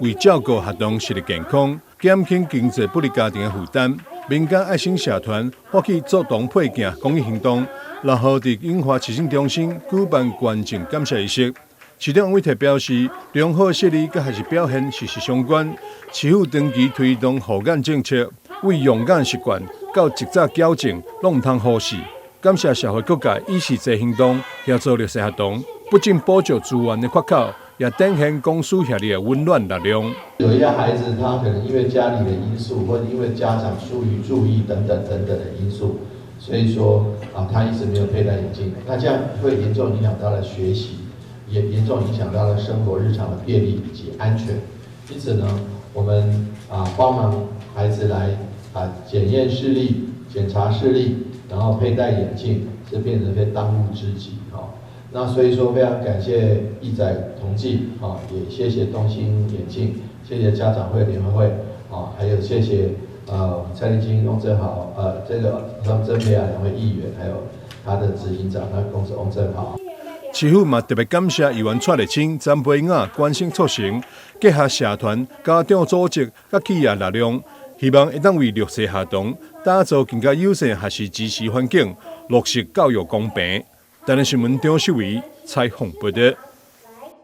為照顧學童視力健康，減輕經濟不利家庭的負擔，民間愛心社團發起做童配鏡公益行動，六號佇永華市政中心舉辦捐贈感謝儀式。市長王偉提表示，良好的視力佮學習表現息息相關。市府長期推動護眼政策，為用眼習慣到及早矯正，攏毋通忽視。感謝社會各界以實際行動協助弱勢學童，不僅補足資源的缺口，也展現公私協力的溫暖力量。有一些孩子，他可能因為家裡的因素，或者因為家長疏於注意等等等等的因素，所以說啊，他一直沒有佩戴眼鏡，那這樣會嚴重影響到了學習，也嚴重影響到了生活日常的便利以及安全。因此呢，我們啊幫忙孩子來啊檢驗視力、檢查視力，然後佩戴眼鏡，是變成非當務之急哈。那所以說非常感謝義載同濟啊，也謝謝東興眼鏡，謝謝家長會聯合會啊，還有謝謝蔡麗金、翁正豪，這個他們曾培亞兩位議員，還有他的執行長，他公司翁正豪。市府嘛特別感謝議員蔡麗清、曾培雅關心促成，結合社團、家長組織佮企業力量，希望會當為弱勢學童打造更加友善學習支持環境，落實教育公平。台南新聞張秀偉採訪報道。